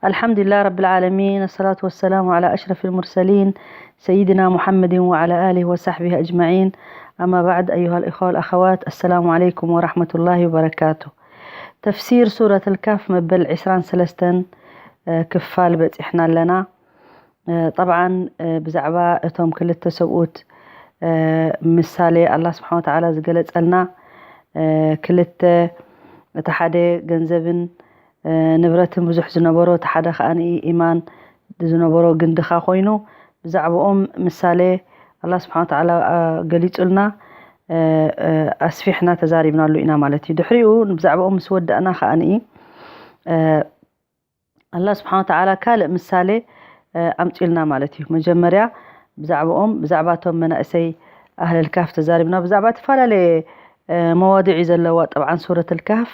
الحمد لله رب العالمين، الصلاة والسلام على أشرف المرسلين سيدنا محمد وعلى آله وصحبه أجمعين. أما بعد، أيها الإخوة والأخوات، السلام عليكم ورحمة الله وبركاته. تفسير سورة الكهف መበል ዕስራን ሰለስተን ክፋል በጺሕና ኣለና። ጠብዓን ብዛዕባ እቶም ክልተ ሰብኡት ምሳሌ ኣላህ ስብሓን ወተዓላ ዝገለጸልና፣ ክልተ፣ እቲ ሓደ ገንዘብን ንብረትን ብዙሕ ዝነበሮ፣ እቲ ሓደ ከኣ ኢማን ዝነበሮ ግን ድኻ ኮይኑ፣ ብዛዕባኦም ምሳሌ ኣላህ ስብሓን ወተዓላ ገሊጹልና፣ ኣስፊሕና ተዛሪብናሉ ኢና ማለት እዩ። ድሕሪኡ ብዛዕባኦም ምስ ወዳእና ከኣ ኣላህ ስብሓን ወተዓላ ካልእ ምሳሌ ኣምጺልና ማለት እዩ። መጀመርያ ብዛዕባኦም፣ ብዛዕባ እቶም መናእሰይ ኣህለል ካህፍ ተዛሪብና፣ ብዛዕባ ዝተፈላለየ መዋዲዕ እዩ ዘለዋ ጠብዓን ሱረት ልካህፍ።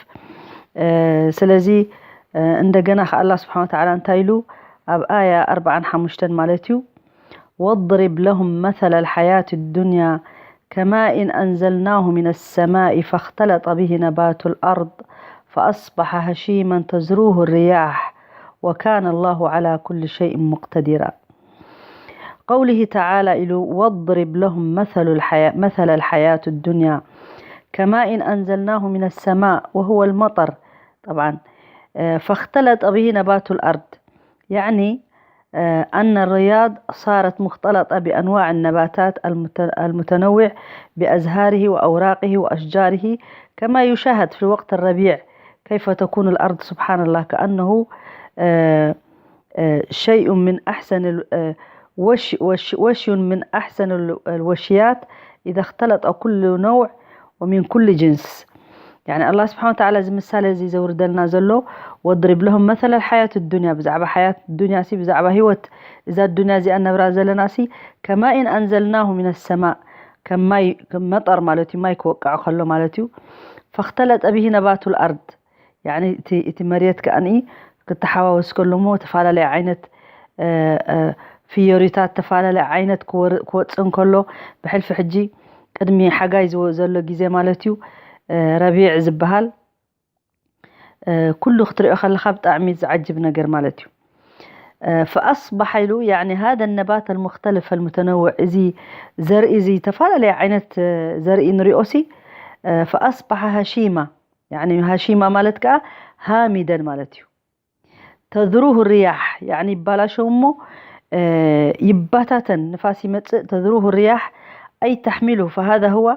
ስለዚ እንደገና ከ ኣላህ ስብሓን ወተዓላ እንታይ ኢሉ ኣብ ኣያ ኣርባዓን ሓሙሽተን ማለት እዩ፣ واضرب لهم مثل الحياة الدنيا كماء أنزلناه من السماء فاختلط به نبات الأرض فأصبح هشيما تذروه الرياح وكان الله على كل شيء مقتدرا. قوله تعالى إلو واضرب لهم مثل الحياة، مثل الحياة الدنيا كماء أنزلناه من السماء وهو المطر. طبعا، فاختلط به نبات الأرض، يعني أن الرياض صارت مختلطة بأنواع النباتات المتنوع بأزهاره وأوراقه وأشجاره، كما يشاهد في وقت الربيع كيف تكون الأرض سبحان الله كأنه شيء من أحسن وشي من أحسن الوشيات إذا اختلط كل نوع ومن كل جنس. يعني الله سبحانه وتعالى እዚ ምሳሌ እዚ ዘውርደልና ዘሎ واضرب لهم مثل الحياة الدنيا ብዛዕባ ሓያት ዱንያ ሲ ብዛዕባ ህይወት እዛ ዱንያ እዚኣ ነብራ ዘለና ሲ كماء أنزلناه من السماء ከም ማይ ከም መጠር ማለት እዩ። ማይ ክወቅዕ ከሎ ማለት እዩ። فاختلط به نبات الأرض يعني እቲ መሬት ከኣ ክተሓዋወስ ከሎ ሞ ተፈላለየ ዓይነት ፍዮሪታት ተፈላለየ ዓይነት ክወጽእ እንከሎ ብሕልፊ ሕጂ ቅድሚ ሓጋይ ዘሎ ግዜ ማለት እዩ ረቢዕ ዝበሃል ኩሉ ክትሪኦ ከለኻ ብጣዕሚ ዝዓጅብ ነገር ማለት እዩ። فأصبح ኢሉ يعني هذا النبات المختلف المتنوع እዚ ዘርኢ እዚ ተፈላለየ ዓይነት ዘርኢ ንሪኦ ሲ فأصبح هشيما يعني هشيما ማለት ከዓ ሃሚደን ማለት እዩ። تذروه الرياح يعني ይባላሸው እሞ ይባታተን ንፋስ ይመጽእ تذروه الرياح أي تحمله فهذا هو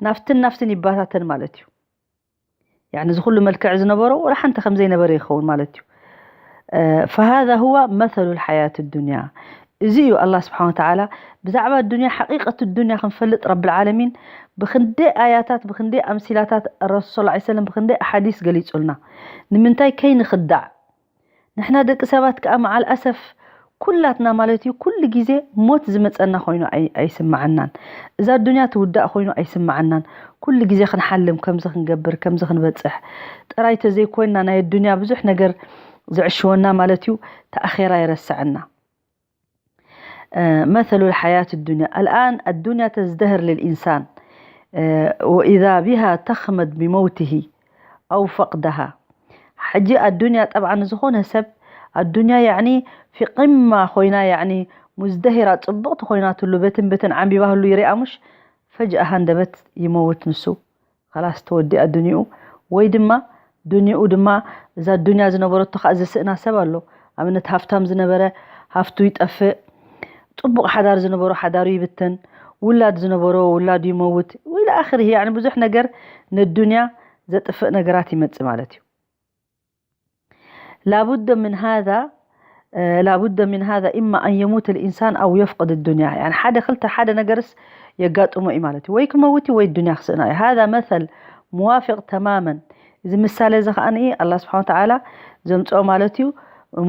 ናፍትን ናፍትን ይባታተን ማለት እዩ። يعني እዚ ኩሉ መልክዕ ዝነበሮ ወላ ሓንቲ ከም ዘይነበረ ይኸውን ማለት እዩ። فهذا هو مثل الحياة الدنيا እዚ እዩ ኣላህ ስብሓን ወተዓላ ብዛዕባ ዱንያ ሓቂቀት ዱንያ ክንፈልጥ ረብል ዓለሚን ብክንደይ ኣያታት ብክንደይ ኣምሲላታት ረሱል ስ ሰለም ብክንደይ ኣሓዲስ ገሊጹልና ንምንታይ ከይንክዳዕ ንሕና ደቂ ሰባት ከዓ መዓል ኣሰፍ ኩላትና ማለት እዩ ኩሉ ግዜ ሞት ዝመፀና ኮይኑ ኣይስማዓናን። እዛ ዱንያ ትውዳእ ኮይኑ ኣይስማዓናን። ኩሉ ግዜ ክንሓልም ከምዚ ክንገብር ከምዚ ክንበፅሕ ጥራይ ተዘይኮይንና ናይ ዱንያ ብዙሕ ነገር ዝዕሽወና ማለት እዩ። ተኣኼራ ይረስዐና። مثل الحياة الدنيا الآن الدنيا تزدهر للإنسان وإذا بها تخمد بموته أو فقدها ሕጂ ኣዱንያ ጠብዓ ንዝኾነ ሰብ ኣዱንያ ያዕኒ ፊ ቂማ ኮይና ያዕኒ ሙዝደሂራ ፅቡቕቲ ኮይናትሉ በትን በትን ዓንቢባህሉ ይሪኣ ሙሽ ፈጅኣ ሃንደበት ይመውት ንሱ ከላስ ተወዲኣ ዱንኡ ወይ ድማ ዱንኡ ድማ እዛ ዱንያ ዝነበረቶ ከዓ ዝስእና ሰብ ኣሎ ኣብነት ሃፍታም ዝነበረ ሃፍቱ ይጠፍእ ፅቡቕ ሓዳር ዝነበሮ ሓዳሩ ይብተን ውላድ ዝነበሮ ውላዱ ይመውት ኢለ ኣኽርህ ያዕኒ ብዙሕ ነገር ነዱንያ ዘጥፍእ ነገራት ይመፅእ ማለት እዩ لابد من هذا لابد من هذا إما أن يموت الإنسان أو يفقد الدنيا يعني ሓደ ክልተ ሓደ ነገርስ የጋጥሞ እዩ ማለት እዩ ወይ ክመውት እዩ ወይ ዱንያ ክስእና እዩ هذا مثل موافق تماما እዚ ምሳሌ እዚ ከዓ ንኢ ኣላ ስብሓን ተዓላ ዘምፅኦ ማለት እዩ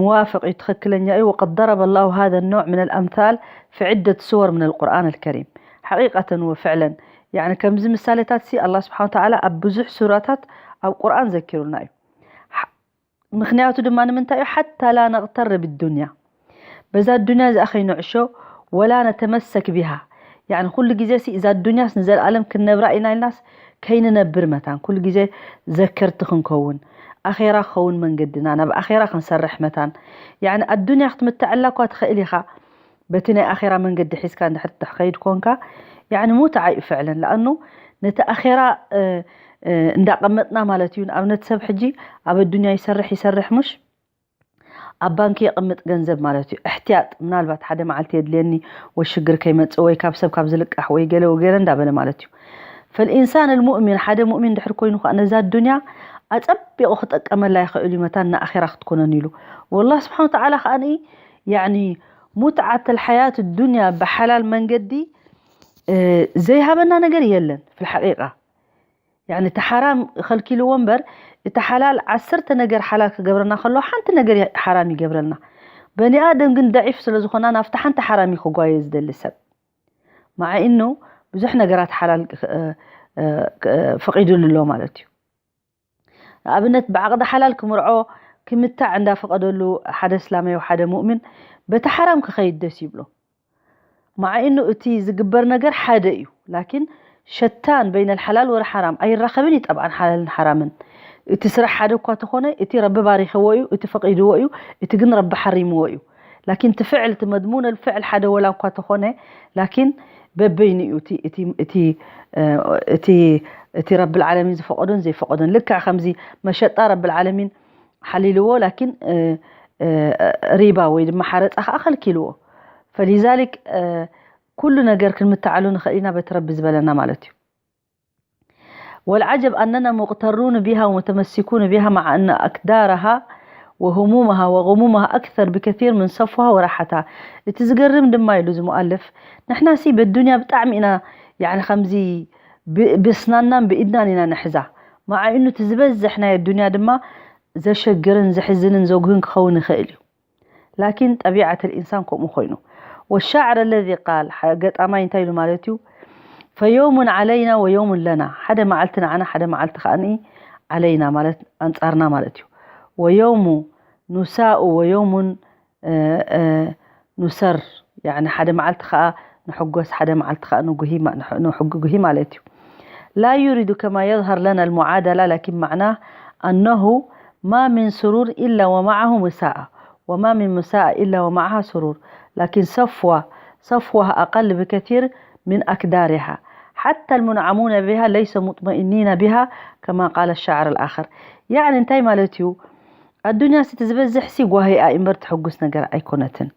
موافق እዩ ትኽክለኛ እዩ وقد ضرب الله هذا النوع من الأمثال في عدة سور من القرآن الكريم حقيقة وفعلا يعني ከምዚ ምሳሌታት ሲ ኣላ ስብሓን ተዓላ ኣብ ብዙሕ ሱራታት ኣብ ቁርኣን ዘኪሩልና እዩ ምኽንያቱ ድማ ንምንታይ እዩ ሓታ ላ ነቕተር ብዱንያ በዛ ዱንያ እዚኣ ከይንዕሾ ወላ ነተመሰክ ቢሃ ያዕኒ ኩሉ ግዜ ሲ እዛ ዱንያስ ንዘለኣለም ክንነብራ ኢና ኢልናስ ከይንነብር መታን ኩሉ ግዜ ዘከርቲ ክንከውን ኣኼራ ክኸውን መንገድና፣ ናብ ኣኼራ ክንሰርሕ መታን። ያዕኒ ኣዱንያ ክትምትዐላ እኳ ትኽእል ኢኻ፣ በቲ ናይ ኣኼራ መንገዲ ሒዝካ እንድሕር ትኸይድ ኮንካ፣ ያዕኒ ሙትዓ እዩ ፍዕለን። ለኣኑ ነቲ ኣኼራ እንዳቐመጥና ማለት እዩ። ንኣብነት ሰብ ሕጂ ኣብ ኣዱንያ ይሰርሕ ይሰርሕ፣ ሙሽ ኣብ ባንኪ የቕምጥ ገንዘብ ማለት እዩ። እሕትያጥ፣ ምናልባት ሓደ መዓልቲ የድልየኒ ወይ ሽግር ከይመጽእ ወይ ካብ ሰብ ካብ ዝልቃሕ ወይ ገለ ወገለ እንዳበለ ማለት እዩ። ፈልኢንሳን ልሙእሚን፣ ሓደ ሙእሚን ድሕር ኮይኑ ከዓ ነዛ ኣዱንያ ኣጸቢቑ ክጠቀመላ ይኽእል እዩ፣ መታን ንኣኼራ ክትኮነን ኢሉ። ወላህ ስብሓን ወተዓላ ከዓ ያዕኒ ሙትዓት ልሓያት ዱንያ ብሓላል መንገዲ ዘይሃበና ነገር የለን። ፍልሓቂቃ ያዕኒ እቲ ሓራም ኸልኪልዎ እምበር፣ እቲ ሓላል ዓሰርተ ነገር ሓላል ክገብረና ከሎ ሓንቲ ነገር ሓራም ይገብረልና። በኒ ኣደም ግን ደዒፍ ስለ ዝኾና ናብቲ ሓንቲ ሓራም እዩ ክጓየ ዝደሊ ሰብ። ማዓ ኢኑ ብዙሕ ነገራት ሓላል ፈቒዱሉ ኣሎ ማለት እዩ። ንኣብነት ብዓቕዲ ሓላል ክምርዖ ክምታዕ እንዳፈቐደሉ ሓደ እስላማዊ ሓደ ሙእምን በቲ ሓራም ክኸይድ ደስ ይብሎ። ማዓ ኢኑ እቲ ዝግበር ነገር ሓደ እዩ፣ ላኪን ሸታን በይነ ልሓላል ወል ሓራም ኣይራኸብን እዩ። ጠብዓን ሓላልን ሓራምን እቲ ስራሕ ሓደ እኳ ተኾነ፣ እቲ ረቢ ባሪኽዎ እዩ፣ እቲ ፈቒድዎ እዩ፣ እቲ ግን ረቢ ሓሪምዎ እዩ። ላኪን እቲ ፍዕል፣ እቲ መድሙን ልፍዕል ሓደ ወላ እኳ ተኾነ፣ ላኪን በበይኑ እዩ እቲ ረቢ ልዓለሚን ዝፈቐዶን ዘይፈቐዶን። ልክዕ ከምዚ መሸጣ ረቢ ልዓለሚን ሓሊልዎ፣ ላኪን ሪባ ወይ ድማ ሓረፃ ከዓ ከልኪልዎ። ፈሊዛሊክ ኩሉ ነገር ክንምተዓሉ ንኽእል ኢና በቲ ረቢ ዝበለና ማለት እዩ። والعجب أننا مغترون بها ومتمسكون بها مع أن أكدارها وهمومها وغمومها أكثر بكثير من صفوها وراحتها. እቲ ዝገርም ድማ ኢሉ እዚ ሙኣልፍ፣ ንሕናሲ በዱንያ ብጣዕሚ ኢና ያዕኒ ከምዚ ብስናናን ብኢድናን ኢና ንሕዛ። ማዓ ኢኑ እቲ ዝበዝሕ ናይ ኣዱንያ ድማ ዘሸግርን ዘሕዝንን ዘጉህን ክኸውን ይኽእል እዩ። ላኪን ጠቢዓት ልኢንሳን ከምኡ ኮይኑ። والشاعر الذي قال፣ ገጣማይ እንታይ ኢሉ ማለት እዩ? فيوم علينا ويوم لنا، ሓደ መዓልቲ ንዓና ሓደ መዓልቲ ከዓ ዓለይና ማለት ኣንጻርና ማለት እዩ። ويوم نساء ويوم نسر، ያዕኒ ሓደ መዓልቲ ከዓ ንሕጎስ ሓደ መዓልቲ ከዓ ንጉሂ ማለት እዩ። لا يريد كما يظهر لنا المعادلة، لكن معناه أنه ما من سرور إلا ومعه مساءة، وما من مساءة إلا ومعها سرور، لكن صفوة صفوها أقل بكثير من أكدارها، حتى المنعمون بها ليسوا مطمئنين بها كما قال الشاعر الآخر. يعني እንታይ ማለት እዩ؟ ኣዱንያ ሲ ዝበዝሕ ሲ ጓሂ እምበር ትሕጉስ ነገር ኣይኮነትን።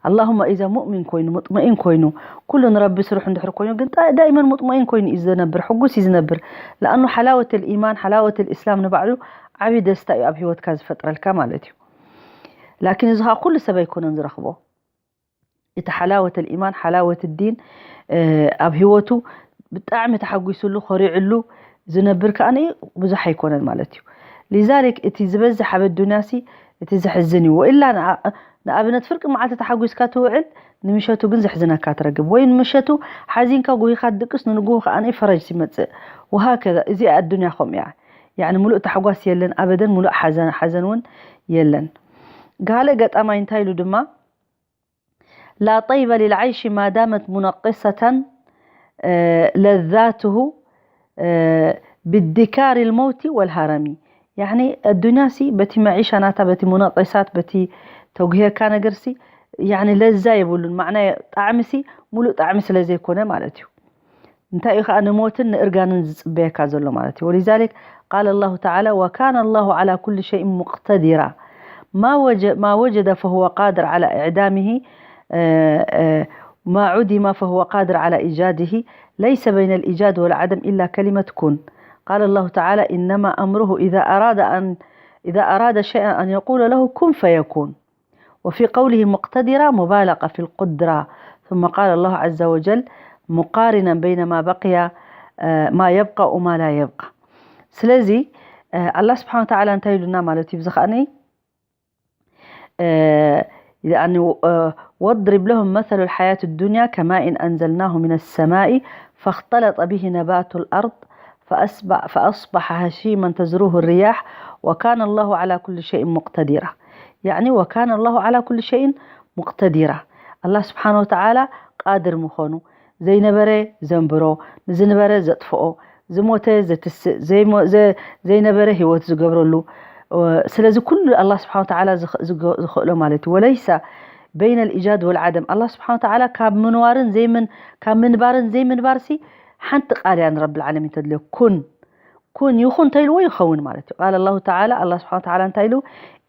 اللهم إذا مؤمن ኮይኑ مطمئن ኮይኑ ኩሉ ንረቢ ስርሑ እንድሕር ኮይኑ ግን ዳኢመን مطمئن ኮይኑ እዩ ዝነብር፣ ሕጉስ እዩ ዝነብር። لأنه حلاوة الإيمان حلاوة الإسلام ንባዕሉ ዓቢ ደስታ እዩ ኣብ ህይወትካ ዝፈጥረልካ ማለት እዩ። ላኪን እዚ ከዓ ኩሉ ሰብ ኣይኮነን ዝረኽቦ። እቲ حلاوة الإيمان حلاوة الدين ኣብ ህይወቱ ብጣዕሚ ተሓጒስሉ ኮሪዕሉ ዝነብር ከዓ ብዙሕ ኣይኮነን ማለት እዩ። لذلك እቲ ዝበዝሕ ኣብ ኣዱንያ ሲ እቲ ዘሕዝን እዩ። ወኢላ ንኣብነት ፍርቂ መዓልቲ ተሓጒስካ ትውዕል፣ ንምሸቱ ግን ዘሕዝነካ ትረክብ። ወይ ንምሸቱ ሓዚንካ ጉሂኻ ትድቅስ፣ ንንግሁ ከዓ ፈረጅ ይመፅእ። وهكذا እዚ ኣዱንያ ከምኡ እያ። ያዕኒ ሙሉእ ታሕጓስ የለን፣ ኣበደን ሙሉእ ሓዘን እውን የለን። ካልእ ገጣማይ እንታይ ኢሉ ድማ لا طيب للعيش ما دامت منقصة لذاته بادكار الموت والهرم. يعني ኣዱንያ ሲ በቲ መዒሻ ናታ በቲ ሙነቂሳት በቲ ተጉሄካ ነገር ሲ يعني ለዛ የብሉን። ማዕና ጣዕሚ ሲ ሙሉእ ጣዕሚ ስለ ዘይኮነ ማለት እዩ። እንታይ እዩ ከዓ ንሞትን ንእርጋንን ዝፅበየካ ዘሎ ማለት እዩ። ولذلك قال الله تعالى وكان الله على كل شيء مقتدرا ما وجد ما وجد فهو قادر على إعدامه ما عدم فهو قادر على إيجاده ليس بين الإيجاد والعدم إلا كلمة كن. قال الله تعالى إنما أمره إذا أراد أن إذا أراد شيئا أن يقول له كن فيكون. وفي قوله مقتدرة مبالغة في القدرة. ثم قال الله عز وجل مقارنا بين ما بقي ما يبقى وما لا يبقى. ስለዚ ኣላህ ስብሓን ወተዓላ እንታይ ኢሉና ማለት እዩ? ብዚ ከዓኒ يعني واضرب لهم مثل الحياة الدنيا كماء أنزلناه من السماء فاختلط به نبات الأرض فأصبح هشيما تذروه الرياح وكان الله على كل شيء مقتدرا. يعني وكان الله على كل شيء مقتدرا. ኣላህ ስብሓን ወተዓላ ቃድር ምኾኑ፣ ዘይነበረ ዘንብሮ፣ ንዝነበረ ዘጥፍኦ፣ ዝሞተ ዘትስእ፣ ዘይነበረ ህይወት ዝገብረሉ ስለዚ ኩሉ ኣላ ስብሓን ተዓላ ዝኽእሎ ማለት እዩ። ወለይሰ በይነ ልኢጃድ ወልዓደም፣ ኣላ ስብሓን ተዓላ ካብ ምንዋርን ዘይምን ካብ ምንባርን ዘይምንባርሲ ሓንቲ ቃል እያ ንረቢ ልዓለሚን ተድልዮ። ኩን ኩን ይኹን እንተኢልዎ ይኸውን ማለት እዩ። ቃል ኣላሁ ተዓላ ኣላ ስብሓን ተዓላ እንታይ ኢሉ?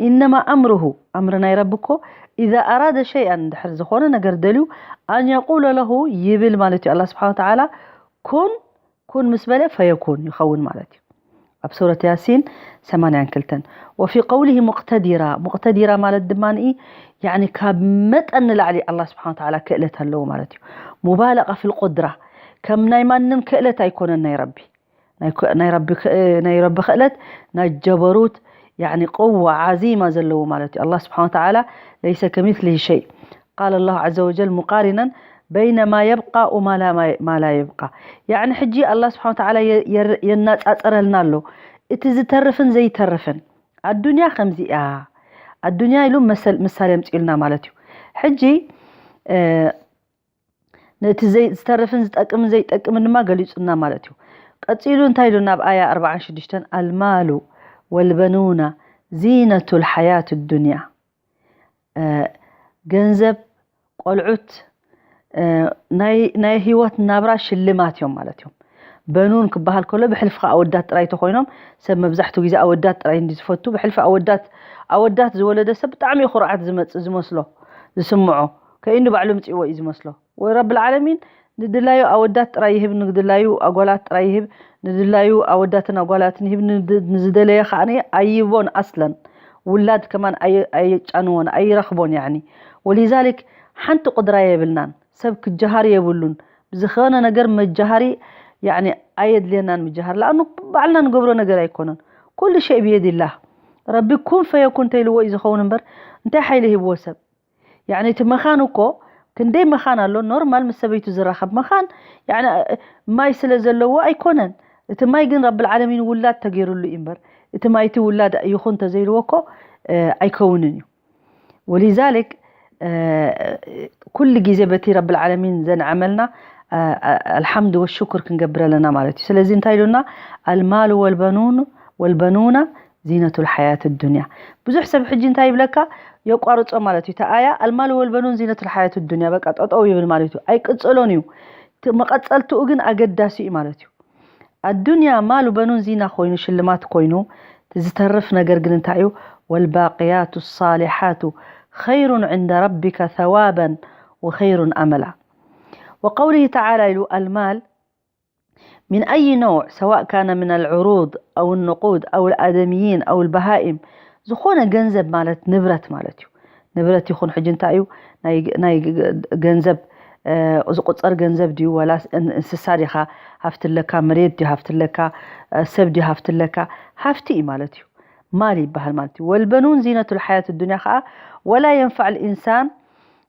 ኢነማ ኣምርሁ፣ ኣምሪ ናይ ረቢ እኮ፣ ኢዛ ኣራደ ሸይኣን፣ እንድሕር ዝኾነ ነገር ደልዩ፣ ኣን የቁለ ለሁ፣ ይብል ማለት እዩ። ኣላ ስብሓን ተዓላ ኩን ኩን ምስ በለ ፈየኩን ይኸውን ማለት እዩ። ኣብ ሱረት ያሲን ሰማንያን ክልተን። ወፊ ቀውሊሂ ሙቅተዲራ፣ ሙቅተዲራ ማለት ድማ ንኢ ያኒ ካብ መጠን ንላዕሊ ኣላ ስብሓን ተዓላ ክእለት ኣለዎ ማለት እዩ። ሙባለቃ ፊል ቁድራ፣ ከም ናይ ማንም ክእለት ኣይኮነን ናይ ረቢ። ናይ ረቢ ክእለት ናይ ጀበሩት ያኒ ቅዋ ዓዚማ ዘለዎ ማለት እዩ። ኣላ ስብሓን ተዓላ ለይሰ ከሚስሊሂ ሸይ። ቃል ኣላሁ ዓዘ ወጀል ሙቃሪነን በይነ ማ የብቃ ወማ ላ የብቃ። ያኒ ሕጂ ኣላ ስብሓን ተዓላ የናፃፀረልና ኣሎ እቲ ዝተርፍን ዘይተርፍን። ኣዱንያ ከምዚ እያ። ኣዱንያ ኢሉ ምሳሌ ኣምፂኡልና ማለት እዩ። ሕጂ ነቲ ዝተርፍን ዝጠቅምን ዘይጠቅምን ድማ ገሊፁና ማለት እዩ። ቀፂሉ እንታይ ኢሉ ናብ ኣያ ኣርባዓን ሽዱሽተን፣ ኣልማሉ ወልበኑና ዚነቱ ልሓያት ዱንያ። ገንዘብ፣ ቆልዑት ናይ ህይወት ናብራ ሽልማት እዮም ማለት እዮም። በኑን ክበሃል ከሎ ብሕልፊ ከዓ ኣወዳት ጥራይ ተኮይኖም፣ ሰብ መብዛሕትኡ ግዜ ኣወዳት ጥራይ እንዲ ዝፈቱ። ብሕልፊ ኣወዳት ኣወዳት ዝወለደ ሰብ ብጣዕሚ እዩ ኩርዓት ዝመፅእ ዝመስሎ ዝስምዖ። ከይኑ ባዕሉ ምፅእዎ እዩ ዝመስሎ። ወይ ረብል ዓለሚን ንድላዩ ኣወዳት ጥራይ ይህብ፣ ንድላዩ ኣጓላት ጥራይ ይህብ፣ ንድላዩ ኣወዳትን ኣጓላትን ይህብ፣ ንዝደለየ ከዓ ኣይቦን ኣስለን። ውላድ ከማን ኣየጫንዎን ኣይረኽቦን። ያኒ ወሊዛሊክ ሓንቲ ቁድራ የብልናን። ሰብ ክጀሃር የብሉን። ብዝኾነ ነገር መጀሃሪ ያኒ ኣየድልየናን። ምጀሃር ለኣኑ ባዕልና ንገብሮ ነገር ኣይኮነን። ኩሉ ሸይ ብየድላህ። ረቢ ኩን ፈየኩን እንተይልዎ እዩ ዝኸውን እምበር እንታይ ሓይሊ ሂብዎ ሰብ? ያኒ እቲ መኻን እኮ ክንደይ መኻን ኣሎ። ኖርማል ምስ ሰበይቱ ዝራኸብ መኻን ያኒ ማይ ስለ ዘለዎ ኣይኮነን። እቲ ማይ ግን ረብል ዓለሚን ውላድ ተገይሩሉ እዩ እምበር እቲ ማይ እቲ ውላድ ይኹን ተዘይልዎ እኮ ኣይከውንን እዩ። ወሊዛሊክ ኩሉ ግዜ በቲ ረብል ዓለሚን ዘንዓመልና ኣልሓምድ ወሽኩር ክንገብር ኣለና ማለት እዩ። ስለዚ እንታይ ኢሉና? ኣልማሉ ወልበኑን ወልበኑና ዚነቱ ልሓያት ዱንያ። ብዙሕ ሰብ ሕጂ እንታይ ይብለካ? የቋርጾ ማለት እዩ። ተኣያ ኣልማሉ ወልበኑን ዚነቱ ልሓያት ዱንያ በቃ ጠጠው ይብል ማለት እዩ። ኣይቅጽሎን እዩ። መቐጸልትኡ ግን ኣገዳሲ እዩ ማለት እዩ። ኣዱንያ ማሉ በኑን ዚና ኮይኑ ሽልማት ኮይኑ ዝተርፍ ነገር ግን እንታይ እዩ? ወልባቅያቱ ሳሊሓቱ ኸይሩን ዕንደ ረቢከ ሰዋበን ወኸይሩን ኣመላ። ወቀውሊሂ ተዓላ ኢሉ ኣልማል من أي نوع سواء كان من العروض أو النقود أو الآدميين أو البهائم ዝኾነ ገንዘብ ማለት ንብረት ማለት እዩ። ንብረት ይኹን ሕጂ እንታይ እዩ ናይ ገንዘብ ዝቁፀር ገንዘብ ድዩ ወላ እንስሳ ዲኻ ሃፍቲ ኣለካ መሬት ድዩ ሃፍቲ ኣለካ ሰብ ድዩ ሃፍቲ ኣለካ ሃፍቲ እዩ ማለት እዩ። ማል ይበሃል ማለት እዩ። والبنون زينة الحياة الدنيا ከዓ ولا ينفع الإنسان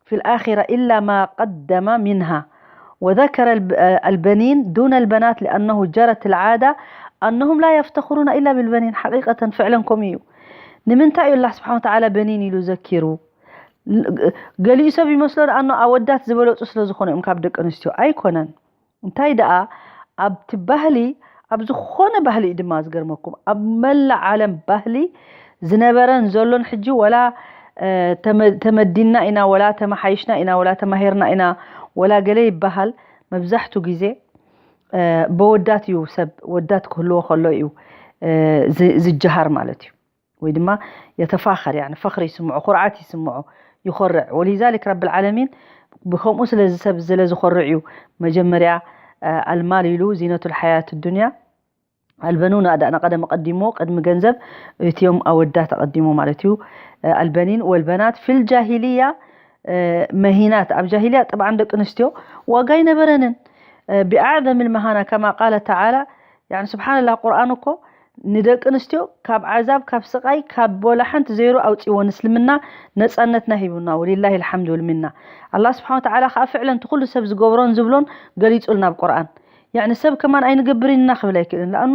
في الآخرة إلا ما قدم منها وذكر البنين دون البنات لأنه جرت العادة أنهم لا يفتخرون إلا بالبنين. حقيقة فعلا كوميو نمنتا الله سبحانه وتعالى بنين يلو زكيرو ገሊኡ ሰብ ይመስሎ ኣኖ ኣወዳት ዝበለፁ ስለ ዝኾነ እዮም ካብ ደቂ ኣንስትዮ ኣይኮነን። እንታይ ደኣ ኣብቲ ባህሊ ኣብ ዝኾነ ባህሊ እዩ ድማ ዝገርመኩም ኣብ መላእ ዓለም ባህሊ ዝነበረን ዘሎን ሕጂ ወላ ተመዲና ኢና ወላ ተመሓይሽና ኢና ወላ ተማሂርና ኢና ወላ ገለ ይበሃል መብዛሕቱ ግዜ በወዳት እዩ ሰብ ወዳት ክህልዎ ከሎ እዩ ዝጀሃር ማለት እዩ። ወይ ድማ የተፋኸር ያኒ ፈኽሪ ይስምዖ ኩርዓት ይስምዖ ይኾርዕ ወሊዛሊክ ረብል ዓለሚን ብከምኡ ስለዚ ሰብ ስለ ዝኾርዕ እዩ መጀመርያ ኣልማል ኢሉ ዚነቱ ልሓያት ዱንያ ኣልበኑን ኣዳእና ቀደም ቀዲሞ ቅድሚ ገንዘብ እትዮም ኣወዳት ኣቐዲሞ ማለት እዩ ኣልበኒን ወልበናት ፊል ጃሂልያ መሂናት ኣብ ጃሂልያ ጥብዓን ደቂ ኣንስትዮ ዋጋ ኣይነበረንን ብኣዕዘም ልመሃና ከማ ቃለ ተዓላ ያኒ ስብሓንላህ ቁርኣን እኮ ንደቂ ኣንስትዮ ካብ ዓዛብ ካብ ስቓይ ካብ ወላ ሓንቲ ዜሮ ኣውፅዎ ንስልምና ነፃነትና ሂቡና ወሊላሂ ልሓምድ ወልሚና ኣላ ስብሓን ተዓላ ከዓ ፍዕለን እቲ ኩሉ ሰብ ዝገብሮን ዝብሎን ገሊፁልና ኣብ ቁርኣን ያኒ ሰብ ከማን ኣይንገብርን ኢና ክብል ኣይክእልን ለኣኑ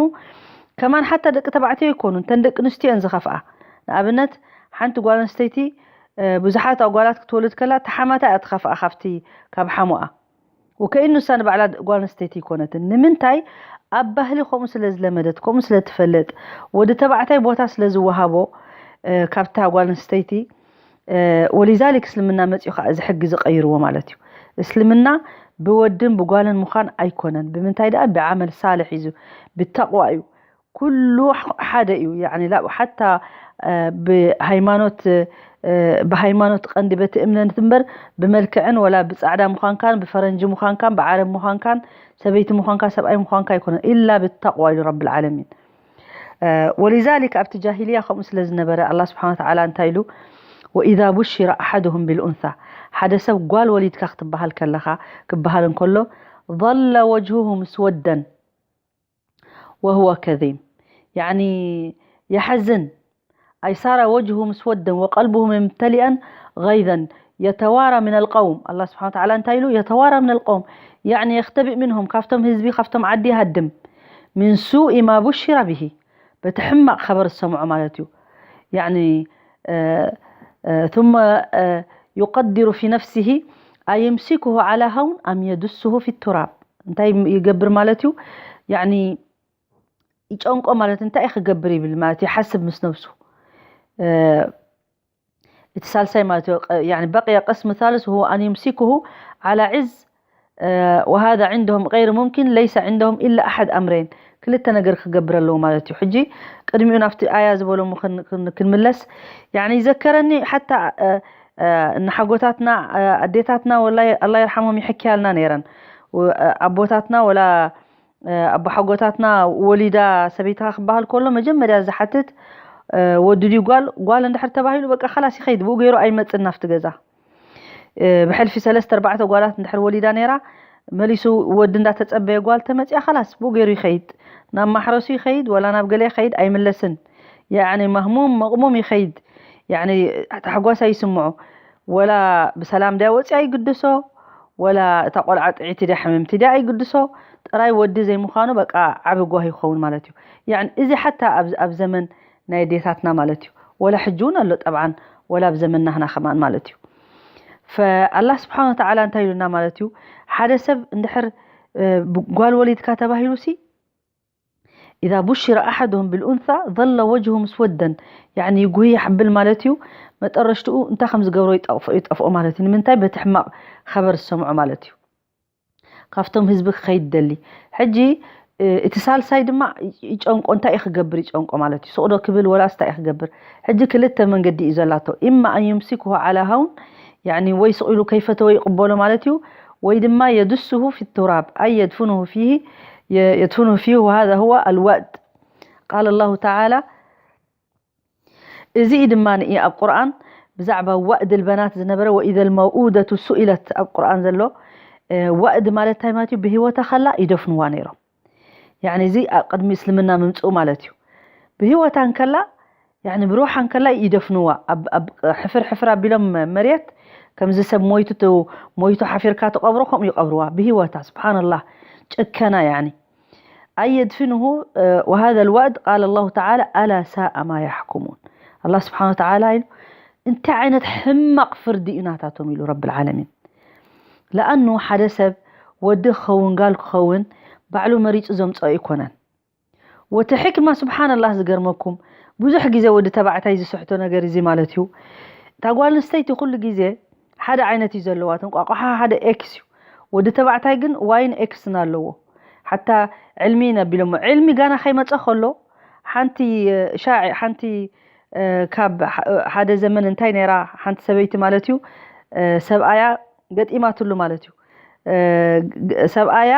ከማን ሓታ ደቂ ተባዕትዮ ኣይኮኑን ተን ደቂ ኣንስትዮ እየን ዝኸፍኣ ንኣብነት ሓንቲ ጓል ኣንስተይቲ ብዙሓት ኣጓላት ክትወልድ ከላ ተሓማታ እያ ትኸፍኣ ካብቲ ካብ ሓሞኣ ወከኢኑ እሳ ንባዕላ ጓል ኣንስተይቲ ይኮነትን። ንምንታይ? ኣብ ባህሊ ከምኡ ስለ ዝለመደት፣ ከምኡ ስለ ትፈልጥ፣ ወዲ ተባዕታይ ቦታ ስለ ዝወሃቦ፣ እ፣ ካብታ ጓል ኣንስተይቲ፣ እ፣ ወሊዛሊክ እስልምና መጺኡ ከኣ እዚ ሕጊ ዝቐይርዎ ማለት እዩ። እስልምና ብወድን ብጓልን ምዃን ኣይኮነን። ብምንታይ ደኣ? ብዓመል ሳልሕ እዩ፣ ብተቕዋ እዩ። ኩሉ ሓደ እዩ። ያኒ ላ-፣ ሓታ፣ እ፣ ብሃይማኖት፣ እ፣ ብሃይማኖት ቀንዲ በቲ እምነት እምበር ብመልክዕን ወላ ብጻዕዳ ምዃንካን ብፈረንጂ ምዃንካን ብዓረብ ምዃንካን ሰበይቲ ምዃንካ ሰብኣይ ምዃንካ ኣይኮነን። ኢላ ብተቕዋ ኢሉ ረብል ዓለሚን። እ፣ ወሊዛሊክ ኣብቲ ጃሂልያ ከምኡ ስለ ዝነበረ ኣላህ ስብሓን ወተዓላ እንታይ ኢሉ? ወኢዛ ቡሽረ ኣሓድሁም ቢልኡንሳ፣ ሓደ ሰብ ጓል ወሊድካ ክትበሃል ከለኻ፣ ክበሃል እንከሎ፣ ظل وجهه مسودا وهو كظيم، ያኒ የሐዝን። أي صار وجهه مسودا وقلبه ممتلئا غيظا يتوارى من القوم. ኣላህ ስብሓን ወተዓላ እንታይ ኢሉ? يتوارى من القوم، ያኒ يختبئ منهم، ካብቶም ህዝቢ፣ ካብቶም ዓዲ ይሃድም። من سوء ما بشر به، በቲ ሕማቕ ኸበር ዝሰምዖ ማለት እዩ። ያኒ፣ እ፣ እ፣ ثم፣ እ፣ يقدر في نفسه أيمسكه على هون أم يدسه في التراب። እንታይ ይገብር ማለት እዩ? ያኒ ይጨንቆ ማለት፣ እንታይ ክገብር ይብል ማለት ይሓስብ ምስ ነብሱ። እ፣ እቲ ሳልሳይ ማለት እዩ። ቀ-፣ ያኒ በቅየ ቅስም ሳልስ وهو أن يمسكه على عز، እ፣ وهذا عندهم غير ممكن، ليس عندهم إلا أحد أمرين። ክልተ ነገር ክገብር ኣለዎ ማለት እዩ። ሕጂ ቅድሚኡ ናብቲ ኣያ ዝበሎ እሞ ክን-፣ ክን-፣ ክንምለስ። ያኒ ይዘከረኒ ሓታ፣ እ፣ እ፣ ንሓጎታትና፣ እ፣ ኣዴታትና ወላ ኣላ ይርሓሞም ይሕክያልና ነይረን። ወ-፣ እ፣ ኣቦታትና ወላ፣ እ፣ ኣቦሓጎታትና ወሊዳ ሰበይትኻ ክበሃል ከሎ መጀመርያ ዝሓትት፣ እ፣ ወዲ ድዩ ጓል? ጓል እንድሕር ተባሂሉ በቃ ኸላስ ይኸይድ፣ ብኡ ገይሩ ኣይመጽን ናብቲ ገዛ። እ፣ ብሕልፊ ሰለስተ ኣርባዕተ ጓላት እንድሕር ወሊዳ ነይራ፣ መሊሱ ወዲ እንዳተጸበየ ጓል ተመጽያ ኸላስ ብኡ ገይሩ ይኸይድ። ናብ ማሕረሱ ይኸይድ ወላ ናብ ገለ ይኸይድ ኣይምለስን። ያዕኒ መህሙም መቕሙም ይኸይድ። ያዕኒ ታሕጓስ ኣይስምዖ። ወላ ብሰላም ድያ ወፂኣ ይግድሶ፣ ወላ እታ ቆልዓ ጥዒቲ ድያ ሕምምቲ ድያ ኣይግድሶ። ጥራይ ወዲ ዘይምዃኑ በቃ ዓቢ ጓሂ ይኸውን ማለት እዩ። ያዕኒ እዚ ሓታ ኣብ፣ ኣብ ዘመን ናይ ኣዴታትና ማለት እዩ። ወላ ሕጂ እውን ኣሎ ጠብዓን፣ ወላ ኣብ ዘመንና ህና ከማን ማለት እዩ። ፈኣላህ ስብሓን ወተዓላ እንታይ ኢሉና ማለት እዩ? ሓደ ሰብ እንድሕር፣ እ፣ ብ-፣ ጓል ወሊድካ ተባሂሉ ሲ إذا بشر أحدهم بالأنثى ظل وجهه مسودا، ያዕኒ ይጉህ ይሓብል ማለት እዩ። መጠረሽትኡ እንታይ ከም ዝገብሮ ይጠፍኦ፣ ይጠፍኦ ማለት እዩ። ንምንታይ? በቲ ሕማቕ ኸበር ዝሰምዖ ማለት እዩ። ካብቶም ህዝቢ ክኸይድ ደሊ። ሕጂ፣ እ፣ እቲ ሳልሳይ ድማ ይጨንቆ፣ እንታይ እዩ ክገብር ይጨንቆ ማለት እዩ። ሱቕ ዶ ክብል ወላስ እንታይ እዩ ክገብር? ሕጂ ክልተ መንገዲ እዩ ዘላቶ። إما أن يمسكه على هون፣ ያዕኒ ወይ ስቕ ኢሉ ከይፈተወ ይቕበሎ ማለት እዩ፣ ወይ ድማ يدسه في التراب، أي يدفنه فيه، ي-، يدفنه فيه، وهذا هو الوأد. قال الله تعالى، እዚ እዩ ድማ ንኢ ኣብ ቁርኣን ብዛዕባ ወእድ ልበናት ዝነበረ፣ وإذا الموءودة سئلت ኣብ ቁርኣን ዘሎ፣ እ፣ ወእድ ማለት እንታይ ማለት እዩ? ብህይወታ ከላ ይደፍንዋ ነይሮም። ያዕኒ እዚ ኣብ ቅድሚ እስልምና ምምፅኡ ማለት እዩ። ብህይወታ እንከላ፣ ያዕኒ ብሩሓ እንከላ ይደፍንዋ። ኣብ፣ ኣብ ሕፍር ሕፍር ኣቢሎም መሬት፣ ከምዚ ሰብ ሞይቱ ት-፣ ሞይቱ ሓፊርካ ትቐብሮ፣ ከምኡ ይቐብርዋ። ብህይወታ፣ ስብሓንላህ፣ ጨከና ያዕኒ። أي يدفنه، እ፣ وهذا الوأد قال الله تعالى: ألا ساء ما يحكمون። ኣላህ ስብሓን ወተዓላ ኢሉ፣ እንታይ ዓይነት ሕማቕ ፍርዲ እዩ ናታቶም ኢሉ ረብል ዓለሚን። ለኣኑ ሓደ ሰብ ወዲ ክኸውን ጋል ክኸውን ባዕሉ መሪጹ ዘምጽኦ ኣይኮነን። ወቲ ሕክማ ስብሓንላህ ዝገርመኩም፣ ብዙሕ ግዜ ወዲ ተባዕታይ ዝስሕቶ ነገር እዚ ማለት እዩ። እታ ጓል ኣንስተይቲ ኩሉ ግዜ ሓደ ዓይነት እዩ ዘለዋ፣ እንቋቋሓ ሓደ ኤክስ እዩ። ወዲ ተባዕታይ ግን ዋይን ኤክስን ኣለዎ። ሓታ ዕልሚ ነቢሎሞ፣ ዕልሚ ጋና ከይመጸ ከሎ ሓንቲ፣ እ፣ ሻዕ-፣ ሓንቲ፣ እ፣ ካብ ሓ-፣ ሓደ ዘመን እንታይ ነይራ ሓንቲ ሰበይቲ ማለት እዩ፣ እ፣ ሰብኣያ ገጢማትሉ ማለት እዩ። እ፣ ግ-፣ ሰብኣያ፣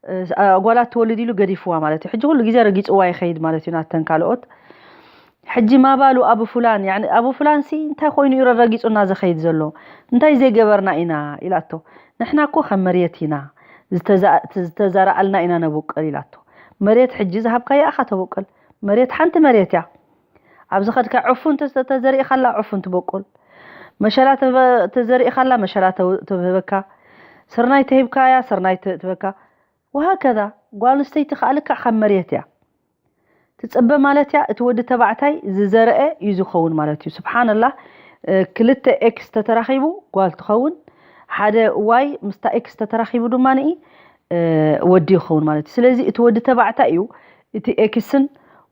እ፣ ስ-፣ ኣ-፣ ጓላት ትወልድ ኢሉ ገዲፍዋ ማለት እዩ። ሕጂ ኩሉ ግዜ ረጊጽዋ ይኸይድ ማለት እዩ ናተን ካልኦት። ሕጂ ማባሉ ኣቡ ፍላን፣ ያዕኒ ኣቡ ፍላን ሲ እንታይ ኮይኑ እዩ ረጊጹና ዝኸይድ ዘሎ? እንታይ ዘይገበርና ኢና? ኢላቶ። ንሕና እኮ ከም መሬት ኢና፣ ዝተዛ-፣ ዝተዘራኣልና ኢና ነቡቅል ኢላቶ። መሬት ሕጂ ዝሃብካያ ኢኻ ተቡቅል። መሬት ሓንቲ መሬት እያ። ኣብ ዝኸድካ ዕፉን ተዘ-፣ ተዘሪእኻላ ዕፉን ትበቁል። መሸላ ተበ-፣ ተዘሪእኻላ መሸላ ተው-፣ ትህበካ። ስርናይ ተሂብካያ ስርናይ ት-፣ ትበካ። ወሃከዛ ጓል ኣንስተይቲ ከኣ ልክዕ ካብ መሬት እያ። ትጸበ ማለት እያ፣ እቲ ወዲ ተባዕታይ ዝዘርአ እዩ ዝኸውን ማለት እዩ። ስብሓንላህ፣ እ፣ ክልተ ኤክስ ተተራኺቡ ጓል ትኸውን፣ ሓደ ዋይ ምስታ ኤክስ ተተራኺቡ ድማ ንኢ ወዲ ይኸውን ማለት እዩ። ስለዚ እቲ ወዲ ተባዕታይ እዩ እቲ ኤክስን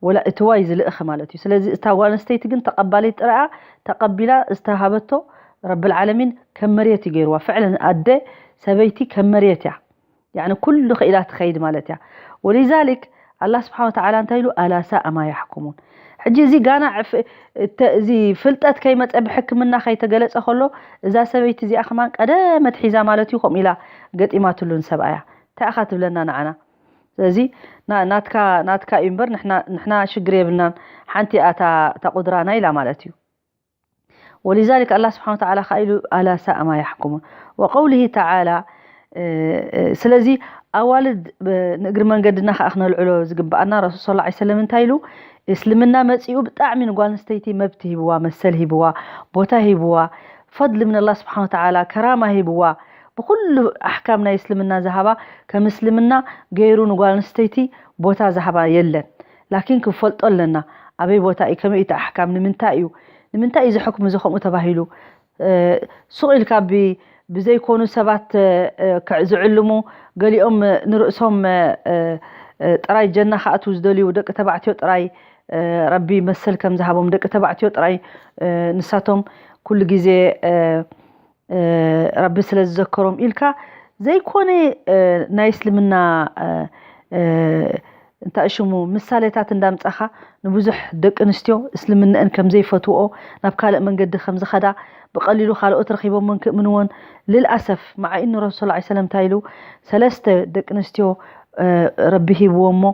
ወላ እቲ ዋይ ዝልእኸ ማለት እዩ። ስለዚ እታ ጓል ኣንስተይቲ ግን ተቐባሊት ጥራያ ተቐቢላ ዝተሃበቶ ረብል ዓለሚን ከም መርየት እዩ ገይርዋ። ፍዕለን ኣደ ሰበይቲ ከም መርየት እያ። ያኒ ኩሉ ክኢላ ትኸይድ ማለት እያ። ወሊዛሊክ ኣላ ስብሓን ወተዓላ እንታይ ኢሉ ኣላ ሳእ ማ ያሕኩሙን። ሕጂ እዚ ጋና እዚ ፍልጠት ከይመፀ ብሕክምና ከይተገለፀ ከሎ እዛ ሰበይቲ እዚኣ ከማን ቀደመት ሒዛ ማለት እዩ ከምኡ ኢላ ገጢማትሉ ንሰብኣያ። እንታይ ኢኻ ትብለና ንዓና? ስለዚ ናትካ ናትካ እዩ እምበር ንሕና ሽግር የብልናን። ሓንቲ እያ እታ ቁድራና ኢላ ማለት እዩ። ወሊዛሊክ ኣላ ስብሓን ወተዓላ ከኣ ኢሉ ኣላ ሳእ ማ ያሕኩሙን ወቀውሊሂ ተዓላ። ስለዚ ኣዋልድ ንእግሪ መንገድና ከኣ ክነልዕሎ ዝግብኣና ረሱል ስ ሰለም እንታይ ኢሉ? እስልምና መፂኡ ብጣዕሚ ንጓል ኣንስተይቲ መብቲ ሂብዋ፣ መሰል ሂብዋ፣ ቦታ ሂብዋ፣ ፈድሊ ምን ኣላ ስብሓን ወተዓላ ከራማ ሂብዋ። ብኩሉ ኣሕካም ናይ እስልምና ዝሃባ ከም እስልምና ገይሩ ንጓል ኣንስተይቲ ቦታ ዝሃባ የለን። ላኪን ክንፈልጦ ኣለና ኣበይ ቦታ እዩ፣ ከመይ እቲ ኣሕካም፣ ንምንታይ እዩ፣ ንምንታይ እዩ እዚ ሕክም እዚ ከምኡ ተባሂሉ? ሱቕ ኢልካ ብዘይኮኑ ሰባት ዝዕልሙ፣ ገሊኦም ንርእሶም ጥራይ ጀና ክኣትዉ ዝደልዩ፣ ደቂ ተባዕትዮ ጥራይ ረቢ መሰል ከም ዝሃቦም፣ ደቂ ተባዕትዮ ጥራይ ንሳቶም ኩሉ ግዜ ረቢ ስለ ዝዘከሮም ኢልካ ዘይኮነ ናይ እስልምና እንታይ ሽሙ ምሳሌታት እንዳምጻኻ ንብዙሕ ደቂ ኣንስትዮ እስልምንአን ከም ዘይፈትውኦ፣ ናብ ካልእ መንገዲ ከም ዝኸዳ፣ ብቐሊሉ ካልኦት ረኺቦምን ክእምንዎን። ልልኣሰፍ መዓ ኢኑ ረሱል ሰለላሁ ዐለይሂ ወሰለም እንታይ ኢሉ? ሰለስተ ደቂ ኣንስትዮ ረቢ ሂብዎ እሞ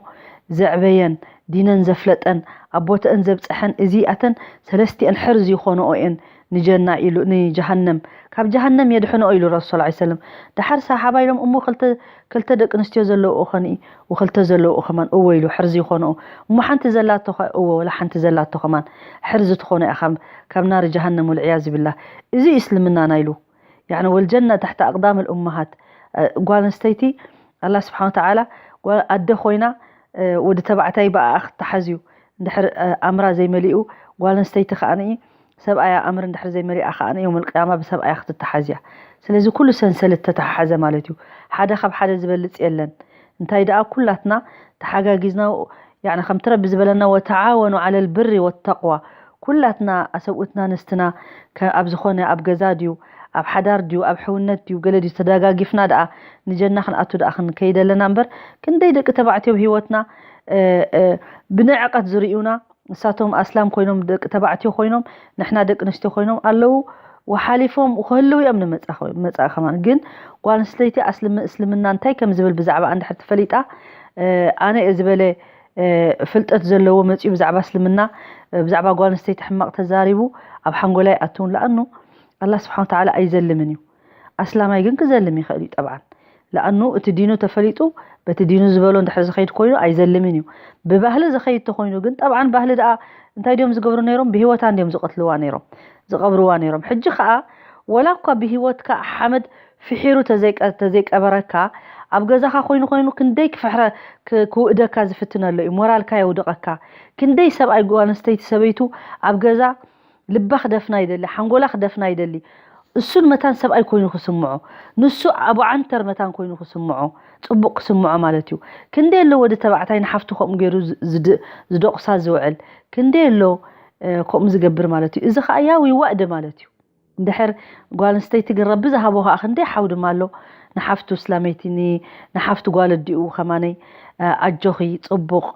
ዘዕበየን ዲነን ዘፍለጠን ኣቦተአን ዘብፀሐን እዚኣተን ሰለስቲአን ሕርዚ ይኾንኦ እየን ንጀና ኢሉ ንጀሃነም ካብ ጀሃነም የድሕንኦ ኢሉ ረሱል ሰለላሁ ዐለይሂ ወሰለም። ደሓር ሰሓባ ኢሎም እሞ ክልተ ደቂ ኣንስትዮ ዘለውኦ ኸንኢ ወክልተ ዘለውኦ ከማን እወ ኢሉ ሕርዚ ይኾንኦ። እሞ ሓንቲ ዘላቶ ኸ እወ ወላ ሓንቲ ዘላቶ ከማን ሕርዚ ትኾኖ እያ ካብ ናሪ ጀሃነም ወልዕያዝ ቢላህ። እዚ እዩ እስልምናና ኢሉ። ያኒ ወልጀና ታሕቲ ኣቅዳም ልኡመሃት። ጓል ኣንስተይቲ ኣላ ስብሓን ወተዓላ ኣደ ኮይና ወዲ ተባዕታይ ብኣኣ ክትተሓዝ እዩ። እንድሕር ኣምራ ዘይመሊኡ ጓል ኣንስተይቲ ከዓኒ ሰብኣያ ኣምር እንድሕር ዘይመሊኣ ከዓኒ የውመል ቅያማ ብሰብኣያ ክትተሓዝ እያ። ስለዚ ኩሉ ሰንሰለት ተተሓሓዘ ማለት እዩ። ሓደ ካብ ሓደ ዝበልፅ የለን። እንታይ ደኣ ኩላትና ተሓጋጊዝና ያኒ ከምቲ ረቢ ዝበለና ወተዓወኑ ዓለል ብሪ ወተቅዋ ኩላትና ኣሰብኡትና ኣንስትና ኣብ ዝኾነ ኣብ ገዛ ድዩ ኣብ ሓዳር ድዩ ኣብ ሕውነት ድዩ ገለ ድዩ ተደጋጊፍና ደኣ ንጀና ክንኣቱ ደኣ ክንከይድ ኣለና እምበር ክንደይ ደቂ ተባዕትዮ ብህይወትና ብንዕቀት ዝርእዩና ንሳቶም ኣስላም ኮይኖም ደቂ ተባዕትዮ ኮይኖም ንሕና ደቂ ኣንስትዮ ኮይኖም ኣለዉ ወሓሊፎም ክህልው እዮም ንመጻእ ከማን ግን ጓል ኣንስተይቲ ኣስልም እስልምና እንታይ ከም ዝብል ብዛዕባ እንድሕር ትፈሊጣ ኣነ እየ ዝበለ ፍልጠት ዘለዎ መፅኡ ብዛዕባ እስልምና ብዛዕባ ጓል ኣንስተይቲ ሕማቕ ተዛሪቡ ኣብ ሓንጎላይ ኣትውን ለኣኑ ኣላ ስብሓን ተዓላ ኣይዘልምን እዩ ኣስላማይ ግን ክዘልም ይኽእል እዩ ጠብዓን ለኣኑ እቲ ዲኑ ተፈሊጡ በቲ ዲኑ ዝበሎ እንድሕር ዝኸይድ ኮይኑ ኣይዘልምን እዩ ብባህሊ ዝኸይድ ተኮይኑ ግን ጠብዓን ባህሊ ደኣ እንታይ ድዮም ዝገብሩ ነይሮም ብሂወታ እንድዮም ዝቐትልዋ ነይሮም ዝቐብርዋ ነይሮም ሕጂ ከዓ ወላ እኳ ብሂወትካ ሓመድ ፍሒሩ ተዘይቀበረካ ኣብ ገዛኻ ኮይኑ ኮይኑ ክንደይ ክፍሕረ ክውእደካ ዝፍትነሎ እዩ ሞራልካ የውድቐካ ክንደይ ሰብኣይ ጓል ኣንስተይቲ ሰበይቱ ኣብ ገዛ ልባ ክደፍና ይደሊ ሓንጎላ ክደፍና ይደሊ እሱን መታን ሰብኣይ ኮይኑ ክስምዖ ንሱ ኣብ ዓንተር መታን ኮይኑ ክስምዖ ፅቡቅ ክስምዖ ማለት እዩ ክንደይ ኣሎ ወዲ ተባዕታይ ንሓፍቱ ከምኡ ገይሩ ዝደቑሳ ዝውዕል ክንደይ ኣሎ ከምኡ ዝገብር ማለት እዩ እዚ ከዓ ያው ይዋእደ ማለት እዩ እንድሕር ጓል ኣንስተይቲ ግን ረቢ ዝሃቦ ከዓ ክንደይ ሓው ድማ ኣሎ ንሓፍቱ እስላመይቲ ንሓፍቱ ጓል ኣዲኡ ከማነይ ኣጆኺ ፅቡቕ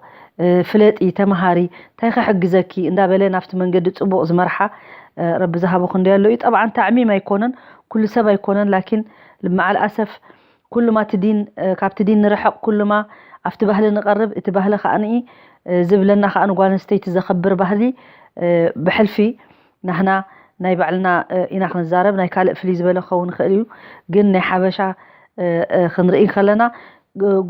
ፍለጢ ተምሃሪ እንታይ ክሕግዘኪ እንዳበለ ናብቲ መንገዲ ፅቡቕ ዝመርሓ ረቢ ዝሃቦ ክንደይ ኣሎ እዩ ጠብዓን ታዕሚም ኣይኮነን ኩሉ ሰብ ኣይኮነን ላኪን መዓል ኣሰፍ ኩሉማ እቲ ዲን ካብቲ ዲን ንርሕቕ ኩሉማ ኣብቲ ባህሊ ንቐርብ እቲ ባህሊ ከዓ ንኢ ዝብለና ከዓ ንጓል ኣንስተይቲ ዘኸብር ባህሊ ብሕልፊ ናህና ናይ ባዕልና ኢና ክንዛረብ ናይ ካልእ ፍልይ ዝበለ ክኸውን ይኽእል እዩ ግን ናይ ሓበሻ ክንርኢ ከለና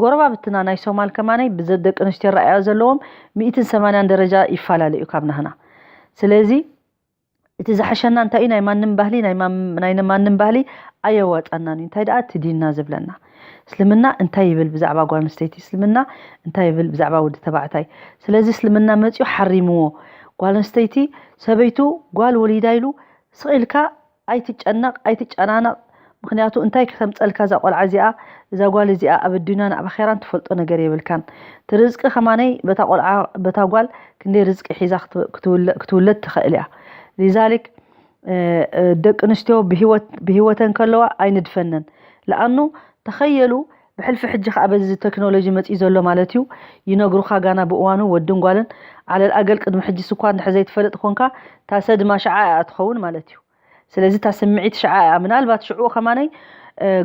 ጎረባብትና ናይ ሶማል ከማነይ ብዘደቂ ኣንስትዮ ረኣዮ ዘለዎም ሚእትን ሰማንያን ደረጃ ይፈላለ እዩ ካብ ናህና ስለዚ እቲ ዝሓሸና እንታይ እዩ ናይ ማንም ባህሊ ናይ ማንም ባህሊ ኣየዋፀናን እዩ እንታይ ደኣ እቲ ዲንና ዝብለና እስልምና እንታይ ይብል ብዛዕባ ጓል ኣንስተይቲ እስልምና እንታይ ይብል ብዛዕባ ወዲ ተባዕታይ ስለዚ እስልምና መፅኡ ሓሪምዎ ጓል ኣንስተይቲ ሰበይቱ ጓል ወሊዳ ኢሉ ስቕ ኢልካ ኣይትጨነቕ ኣይትጨናነቕ ምኽንያቱ እንታይ ከተምፀልካ እዛ ቆልዓ እዚኣ፣ እዛ ጓል እዚኣ ኣብ ኣዱንያን ኣብ ኣኼራን ትፈልጦ ነገር የብልካን። እቲ ርዝቂ ከማነይ በታ ቆልዓ፣ በታ ጓል ክንደይ ርዝቂ ሒዛ ክትወ-፣ ክትውለ-፣ ክትውለድ ትኽእል እያ። ሊዛሊክ ደቂ ኣንስትዮ ብህይወት ብህይወተን ከለዋ ኣይንድፈነን። ለኣኑ ተኸየሉ ብሕልፊ ሕጂ ከዓ በዚ ቴክኖሎጂ መፅዩ ዘሎ ማለት እዩ። ይነግሩኻ ጋና ብእዋኑ ወድን ጓልን ዓለል ኣገል ቅድሚ ሕጂ ስኳ እንድሕር ዘይትፈልጥ ኮንካ ታሰ ድማ ሽዓ እያ ትኸውን ማለት እዩ። ስለዚ እታ ስምዒት ሽዓ እያ። ምናልባት ሽዑ ከማነይ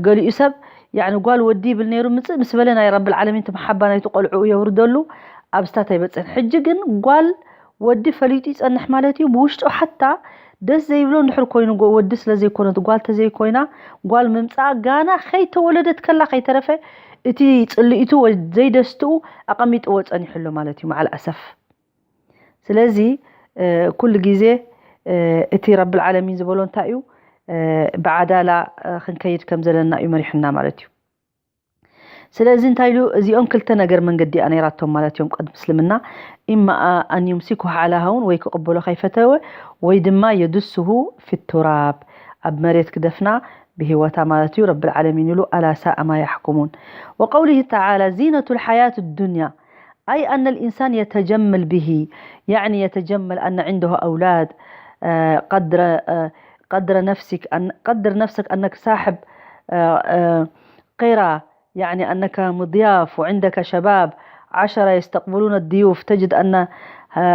ገሊኡ ሰብ ያኒ ጓል ወዲ ይብል ነይሩ ምፅእ ምስ በለ ናይ ረብል ዓለሚን እቲ መሓባ ናይቲ ቆልዕኡ የውርደሉ ኣብስታት ኣይበፅን። ሕጂ ግን ጓል ወዲ ፈሊጡ ይጸንሕ ማለት እዩ። ብውሽጡ ሓታ ደስ ዘይብሎ እንድሕር ኮይኑ ጎ-፣ ወዲ ስለ ዘይኮነት ጓል ተዘይኮይና ጓል ምምፃኣ ጋና ከይተወለደት ከላ ከይተረፈ እቲ ፅልኢቱ ወይ ዘይደስትኡ ኣቐሚጥዎ ጸኒሑ ኣሎ ማለት እዩ። መዓል ኣሰፍ ስለዚ ኩሉ ግዜ እቲ ረብል ዓለሚን ዝበሎ እንታይ እዩ? ብዓዳላ ክንከይድ ከም ዘለና እዩ መሪሕና ማለት እዩ። ስለዚ እንታይ ኢሉ እዚኦም ክልተ ነገር መንገዲ እያ ነይራቶም ማለት እዮም ቅድሚ እስልምና። ኢማ ኣን ዩምሲኩ ዓላ ሀውን ወይ ክቕበሎ ከይፈተወ ወይ ድማ የዱስሁ ፊ ቱራብ ኣብ መሬት ክደፍና ብህይወታ ማለት እዩ። ረብል ዓለሚን ኢሉ ኣላ ሳእ ማ ያሕኩሙን። ወቀውሊህ ተዓላ ዚነቱ ልሓያት ዱንያ أي أن الإنسان يتجمل به، يعني يتجمل أن عنده أولاد، آه، قدر، آه، قدر نفسك أن، قدر نفسك أنك صاحب، آه، آه، قرى، يعني أنك مضياف وعندك شباب عشرة يستقبلون الضيوف، تجد أن، آه،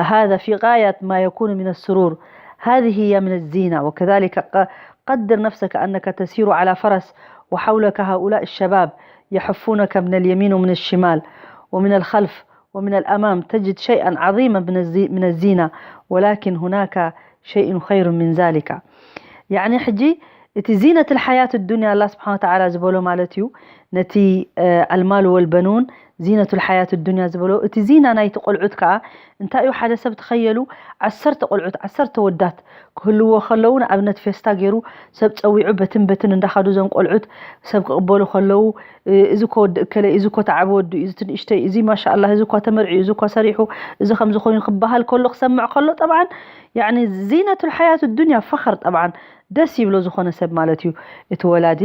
هذا في غاية ما يكون من السرور. هذه هي من الزينة. وكذلك ق-، قدر نفسك أنك تسير على فرس وحولك هؤلاء الشباب يحفونك من اليمين ومن الشمال ومن الخلف ومن الأمام تجد شيئا عظيما من الزي-، من الزينة، ولكن هناك شيء خير من ذلك. يعني ሕጂ እቲ ዚነት الحياة الدنيا ኣላ ስብሓን ወተዓላ ዝበሎ ማለት እዩ። ነቲ ኣልማል ወልበኑን ዚነቱ ልሓያት ዱንያ ዝበሎ እቲ ዚና ናይቲ ቆልዑት ከዓ እንታይ እዩ? ሓደ ሰብ ትኸየሉ ዓሰርተ ቆልዑት ዓሰርተ ወዳት ክህልዎ ከለዉ ንኣብነት ፌስታ ገይሩ ሰብ ፀዊዑ በትን በትን እንዳኻዱ እዞም ቆልዑት ሰብ ክቕበሉ ከለዉ እዚ ኮ ወዲ እከለ እዚ ኮ ተዓቢ ወዱ እዩ እዚ ትንእሽተይ እዚ ማሻኣላ እዚ ኮ ተመርዒ እዚ ኮ ሰሪሑ እዚ ከምዚ ኮይኑ ክበሃል ከሎ ክሰምዕ ከሎ ጠብዓን ያኒ ዚነቱ ልሓያት ዱንያ ፈኸር ጠብዓን ደስ ይብሎ ዝኾነ ሰብ ማለት እዩ እቲ ወላዲ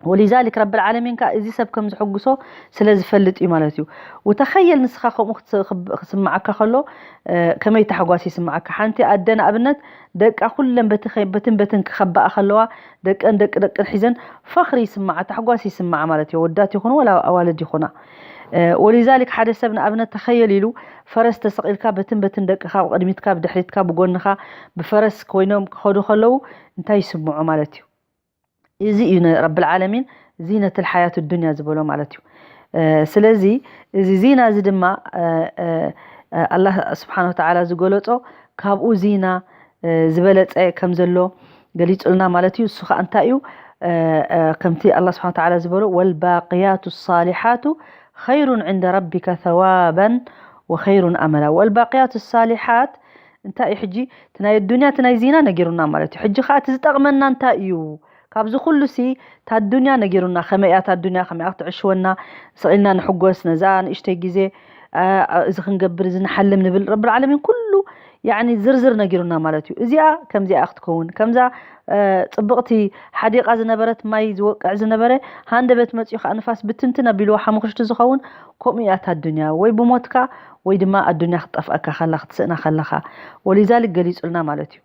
ወሊዛሊክ ረብል ዓለሚን ከዓ እዚ ሰብ ከም ዝሕጉሶ ስለ ዝፈልጥ እዩ ማለት እዩ። ውተኸየል ንስኻ ከምኡ ክስምዓካ ከሎ ከመይ ታሕጓስ ይስምዓካ? ሓንቲ ኣደ ንኣብነት ደቃ ኩለን በትን በትን ክኸባኣ ከለዋ ደቀን ደቂ ደቅን ሒዘን ፈኽሪ ይስምዓ፣ ታሕጓስ ይስምዓ ማለት እዩ። ወዳት ይኹኑ ወላ ኣዋልድ ይኹና። ወሊዛሊክ ሓደ ሰብ ንኣብነት ተኸየል ኢሉ ፈረስ ተሰቒልካ በትን በትን ደቅኻ ብቕድሚትካ ብድሕሪትካ ብጎንኻ ብፈረስ ኮይኖም ክኸዱ ከለዉ እንታይ ይስምዑ ማለት እዩ? እዚ እዩ ረብል ዓለሚን ዚነት ልሓያት ዱንያ ዝበሎ ማለት እዩ። ስለዚ እዚ ዚና እዚ ድማ ኣላህ ስብሓን ወተዓላ ዝገለጾ ካብኡ ዚና ዝበለጸ ከም ዘሎ ገሊጹልና ማለት እዩ። እሱ ከዓ እንታይ እዩ? ከምቲ ኣላህ ስብሓን ወተዓላ ዝበሎ ወልባቅያቱ ሳሊሓቱ ኸይሩን ዕንደ ረቢከ ሰዋበን ወኸይሩን ኣመላ። ወልባቅያቱ ሳሊሓት እንታይ እዩ ሕጂ? እቲ ናይ ኣዱንያ እቲ ናይ ዚና ነጊሩና ማለት እዩ። ሕጂ ከዓ እቲ ዝጠቕመና እንታይ እዩ? ካብዚ ኩሉ ሲ እታ ኣዱንያ ነጊሩና፣ ከመይ እያ እታ ኣዱንያ፣ ከመይ እያ ክትዕሽወና፣ ስቕ ኢልና ንሕጎስ፣ ነዛ ንእሽተይ ግዜ እዚ ክንገብር እዚ ንሓልም ንብል። ረብል ዓለሚን ኩሉ ያኒ ዝርዝር ነጊሩና ማለት እዩ። እዚኣ ከምዚኣ ክትከውን፣ ከምዛ ጽብቕቲ ሓዲቓ ዝነበረት ማይ ዝወቅዕ ዝነበረ ሃንደበት መጺኡ ከዓ ንፋስ ብትንትን ኣቢልዎ ሓሙኽሽቲ ዝኸውን ከምኡ እያ እታ ኣዱንያ። ወይ ብሞትካ ወይ ድማ ኣዱንያ ክትጠፍኣካ ከላ ክትስእና ከለኻ ወሊዛሊክ ገሊጹልና ማለት እዩ።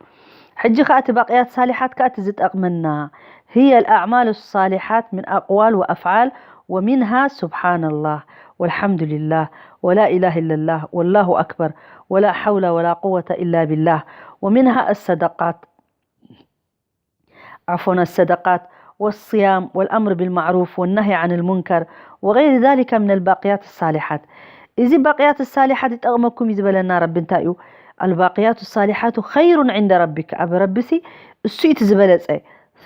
ሕጂ ከዓ እቲ ባቅያት ሳሊሓት ከዓ እቲ ዝጠቕመና هي الأعمال الصالحات من أقوال وأفعال ومنها سبحان الله والحمد لله ولا إله إلا الله والله أكبر ولا حول ولا قوة إلا بالله ومنها الصدقات عفوا الصدقات والصيام والأمر بالمعروف والنهي عن المنكر وغير ذلك من الباقيات الصالحات። እዚ ባቅያት ሳሊሓት ይጠቕመኩም እዩ ዝበለና ረቢ እንታይ እዩ? ኣልባቅያቱ ሳሊሓቱ ኸይሩን ዕንደ ረቢክ ኣብ ረቢሲ እሱ እዩ እቲ ዝበለፀ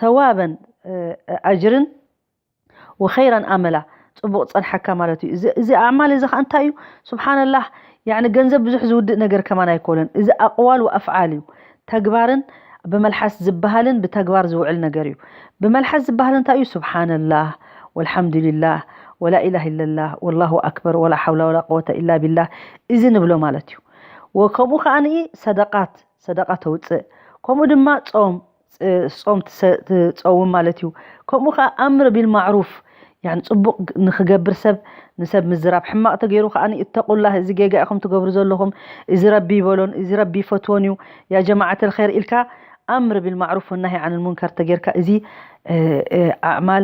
ሰዋበን ኣጅርን ወኸይራን ኣመላ ጽቡቕ ጸንሓካ ማለት እዩ። እዚ ኣዕማል እዚ ኸዓ እንታይ እዩ? ስብሓንላህ ያኒ ገንዘብ ብዙሕ ዝውድእ ነገር ከማን ኣይኮነን። እዚ ኣቕዋል ወኣፍዓል እዩ። ተግባርን ብመልሓስ ዝበሃልን ብተግባር ዝውዕል ነገር እዩ። ብመልሓስ ዝበሃል እንታይ እዩ? ስብሓንላህ ወልሓምዱሊላህ ወላ ኢላህ ኢለላህ ወላሁ ኣክበር ወላ ሓውላ ወላ ቀወተ ኢላ ቢላህ እዚ ንብሎ ማለት እዩ። ወከምኡ ከዓኒ ሰደቃት ሰደቃ ተውፅእ። ከምኡ ድማ ፆም ጾም ትጸውም ማለት እዩ። ከምኡ ከዓ ኣምር ቢልማዕሩፍ፣ ያን ጽቡቕ ንክገብር ሰብ ንሰብ ምዝራብ፣ ሕማቕ ተገይሩ ከዓ እተቁላህ፣ እዚ ጌጋ ኢኹም ትገብሩ ዘለኹም፣ እዚ ረቢ ይበሎን እዚ ረቢ ይፈትዎን እዩ፣ ያ ጀማዓት ልኸይር ኢልካ ኣምር ቢልማዕሩፍ ወናሂ ዓን ልሙንከር ተጌርካ፣ እዚ ኣዕማል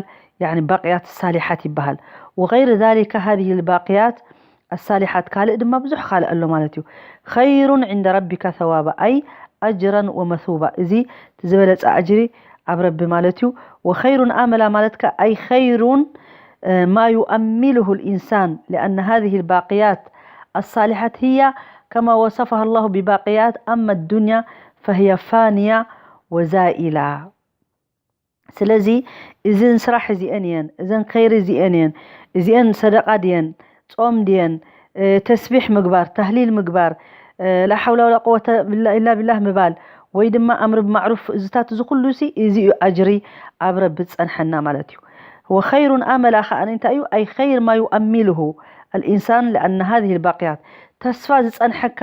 ባቅያት ሳሊሓት ይበሃል። ወገይር ዛሊካ ሃዚህ ልባቅያት ኣሳሊሓት ካልእ ድማ ብዙሕ ካልእ ኣሎ ማለት እዩ። ኸይሩን ዕንደ ረቢካ ሰዋባ ኣይ ኣጅረን ወመሱባ፣ እዚ እቲ ዝበለፀ ኣጅሪ ኣብ ረቢ ማለት እዩ። ወኸይሩን ኣመላ ማለት ከ ኣይ ኸይሩን ማ ዩኣሚልሁ ልኢንሳን ሊኣነ ሃዚህ ልባቅያት ኣሳሊሓት ህያ ከማ ወሰፈሃ ላሁ ብባቅያት ኣማ ዱንያ ፈህያ ፋንያ ወዛኢላ። ስለዚ እዝን ስራሕ እዚአን እየን፣ እዘን ኸይሪ እዚአን እየን፣ እዚአን ሰደቃ ድየን፣ ጾም ድየን፣ ተስቢሕ ምግባር፣ ታህሊል ምግባር፣ ላሓውላ ወላ ቁወተ ኢላ ቢላህ ምባል፣ ወይ ድማ ኣምር ብማዕሩፍ፣ እዝታት እዚ ኩሉ ሲ እዚ እዩ ኣጅሪ ኣብ ረቢ ዝጸንሐና ማለት እዩ። ወኸይሩን ኣመላ ከኣ እንታይ እዩ? ኣይ ኸይር ማ ዩኣሚልሁ ኣልኢንሳን ሊኣነ ሃዚህ ልባቅያት፣ ተስፋ ዝጸንሐካ፣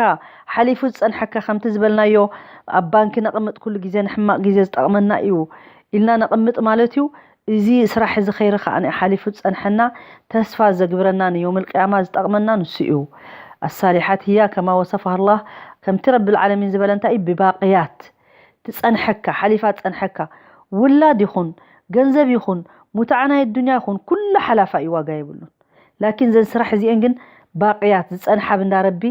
ሓሊፉ ዝጸንሐካ፣ ከምቲ ዝበልናዮ ኣብ ባንኪ ነቕምጥ ኩሉ ግዜ ንሕማቕ ግዜ ዝጠቕመና እዩ ኢልና ነቕምጥ ማለት እዩ። እዚ ስራሕ እዚ ኸይሪ ከኣ ሓሊፉ ዝጸንሐና፣ ተስፋ ዘግብረና ንዮምል ቅያማ ዝጠቕመና ንሱ እዩ። ኣሳሊሓት ህያ ከማ ወሰፈሃ ላህ፣ ከምቲ ረቢ ልዓለሚን ዝበለ እንታይ እዩ? ብባቅያት ትጸንሐካ፣ ሓሊፋ ትጸንሐካ፣ ውላድ ይኹን፣ ገንዘብ ይኹን፣ ሙታዓ ናይ ኣዱንያ ይኹን፣ ኩሉ ሓላፋ እዩ፣ ዋጋ የብሉን። ላኪን ዘን ስራሕ እዚአን ግን ባቅያት ዝጸንሓ ብንዳ ረቢ፣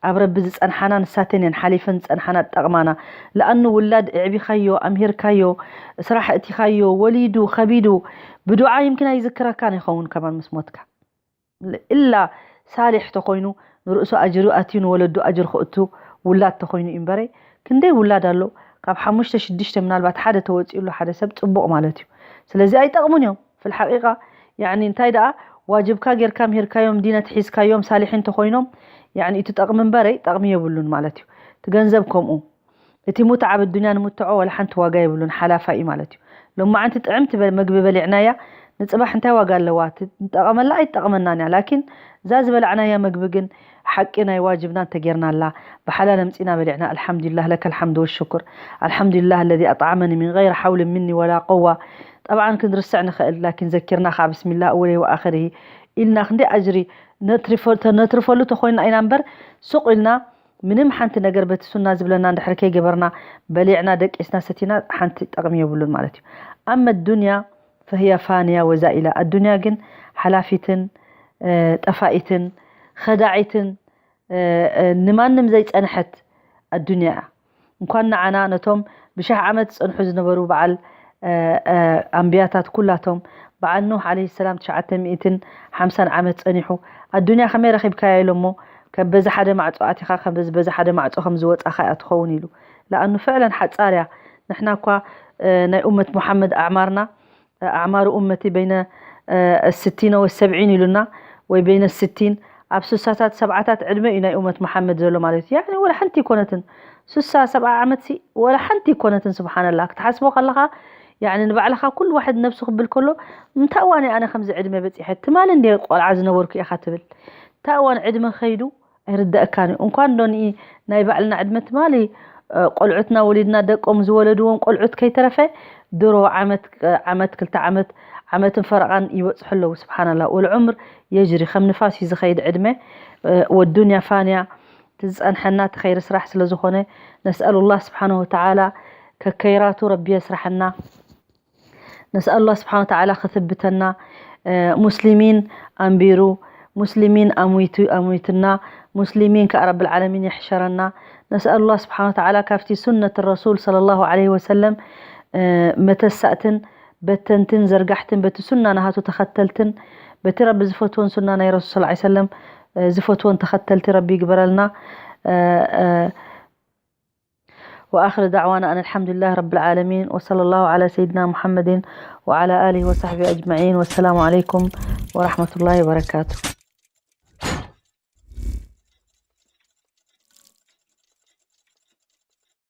ኣብ ረቢ ዝጸንሓና ንሳተን እየን ሓሊፈን ዝጸንሓና ዝጠቕማና። ለኣኑ ውላድ እዕቢኻዮ፣ ኣምሂርካዮ፣ ስራሕ እቲኻዮ፣ ወሊዱ፣ ከቢዱ፣ ብዱዓ ይምኪን ኣይዝክረካን ይኸውን ከማን ምስ ሞትካ። እላ ሳሊሕ ተኾይኑ ንርእሱ ኣጅሪ ኣትዩ ንወለዱ ኣጅሪ ክእቱ ውላድ ተኾይኑ እዩ እምበረ፣ ክንደይ ውላድ ኣሎ ካብ ሓሙሽተ ሽዱሽተ ምናልባት ሓደ ተወፂኡ ኣሎ ሓደ ሰብ ፅቡቕ ማለት እዩ። ስለዚ ኣይጠቕሙን እዮም ፍል ሓቂቃ። ያኒ እንታይ ደኣ ዋጅብካ ጌርካ ምሂርካዮም ዲነት ሒዝካዮም ሳሊሒን ተኾይኖም ያኒ እቲ ጠቕሚ እምበረ ጠቕሚ የብሉን ማለት እዩ። እቲ ገንዘብ ከምኡ እቲ ሙትዓ ኣብ ኣዱንያ ንምትዖ ዋላ ሓንቲ ዋጋ የብሉን፣ ሓላፋ እዩ ማለት እዩ። ሎማዓንቲ ጥዕምቲ በ- መግቢ በሊዕናያ ንፅባሕ እንታይ ዋጋ ኣለዋ? ት- ንጠቐመላ ኣይትጠቕመናን እያ። ላኪን እዛ ዝበላዕናያ መግቢ ግን ሓቂ ናይ ዋጅብና እንተጌርናላ ብሓላል ኣምፂና በሊዕና፣ ኣልሓምዱሊላህ ለከ ልሓምዱ ወሽኩር፣ ኣልሓምዱሊላህ ለዚ ኣጥዓመኒ ሚን ገይሪ ሓውሊ ሚኒ ወላ ቆዋ። ጠብዓን ክንርስዕ ንኽእል፣ ላኪን ዘኪርና ከዓ ብስሚላህ እወለይ ወኣኽርሂ ኢልና ክንደይ ኣጅሪ ነትርፈ- ነትርፈሉ ተኾይንና ኢና እምበር ሱቕ ኢልና ምንም ሓንቲ ነገር በቲ ሱና ዝብለና እንድሕር ከይገበርና በሊዕና ደቂስና ሰቲና ሓንቲ ጠቕሚ የብሉን ማለት እዩ። ኣመ ዱንያ ፈህያ ፋንያ ወዛኢላ፣ ኣዱንያ ግን ሓላፊትን ጠፋኢትን ኸዳዒትን ንማንም ዘይፀንሐት ኣዱንያ እያ። እንኳን ንዓና ነቶም ብሽሕ ዓመት ዝፀንሑ ዝነበሩ በዓል ኣንብያታት ኩላቶም በዓል ኑህ ዓለይሂ ሰላም ትሽዓተ ሚእትን ሓምሳን ዓመት ፀኒሑ ኣዱንያ ከመይ ረኺብካያ ኢሎሞ ከበዚ ሓደ ማዕፆ ኣቲኻ ከበዚ በዚ ሓደ ማዕፆ ከም ዝወፃኻ እያ ትኸውን ኢሉ። ለኣኑ ፍዕለን ሓፃር እያ። ንሕና እኳ ናይ ኡመት ሙሓመድ ኣዕማርና ኣዕማሩ ኡመቲ በይነ ስቲነ ወሰብዒን ኢሉና ወይ በይነ ስቲን ኣብ ስሳታት ሰብዓታት ዕድመ እዩ ናይ ኡመት መሓመድ ዘሎ ማለት እዩ። ያኒ ወላ ሓንቲ ይኮነትን ስሳ ሰብዓ ዓመት ሲ ወላ ሓንቲ ይኮነትን። ስብሓንላ ክትሓስቦ ከለኻ ያኒ ንባዕልኻ ኩሉ ዋሕድ ነብሱ ክብል ከሎ እንታይ እዋን ኣነ ከምዚ ዕድመ በፂሐ ትማሊ እንደ ቆልዓ ዝነበርኩ ኢኻ ትብል። እንታይ እዋን ዕድመ ከይዱ ኣይርደእካን እዩ። እንኳን ዶ ንኢ ናይ ባዕልና ዕድመ ትማሊ ቆልዑትና ወሊድና ደቆም ዝወለድዎም ቆልዑት ከይተረፈ ድሮ ዓመት ዓመት ክልተ ዓመት ዓመትን ፈረቓን ይበፅሑ ኣለዉ። ስብሓንላ ወልዑምር የጅሪ ከም ንፋስ እዩ ዝኸይድ ዕድመ። ወዱንያ ፋንያ ትዝፀንሐና ተኸይሪ ስራሕ ስለ ዝኾነ ነስኣሉላህ ስብሓን ወተዓላ ከከይራቱ ረቢ የስራሐና። ነስኣሉላህ ስብሓን ወተዓላ ክስብተና ሙስሊሚን ኣንቢሩ ሙስሊሚን ኣሙይቱ ኣሙይትና ሙስሊሚን ከዓ ረብል ዓለሚን የሕሸረና። ነስኣሉላህ ስብሓን ወተዓላ ካብቲ ሱነት ረሱል ሰለላሁ ዓለይሂ ወሰለም መተሳእትን በተንትን ዘርጋሕትን በቲ ሱና ናሃቱ ተኸተልትን በቲ ረቢ ዝፈትዎን ሱና ናይ ረሱል ሰለላሁ ዓለይሂ ወሰለም ዝፈትዎን ተኸተልቲ ረቢ ይግበረልና። وآخر دعوانا أن الحمد لله رب العالمين وصلى الله على سيدنا محمد وعلى آله وصحبه أجمعين والسلام عليكم ورحمة الله وبركاته.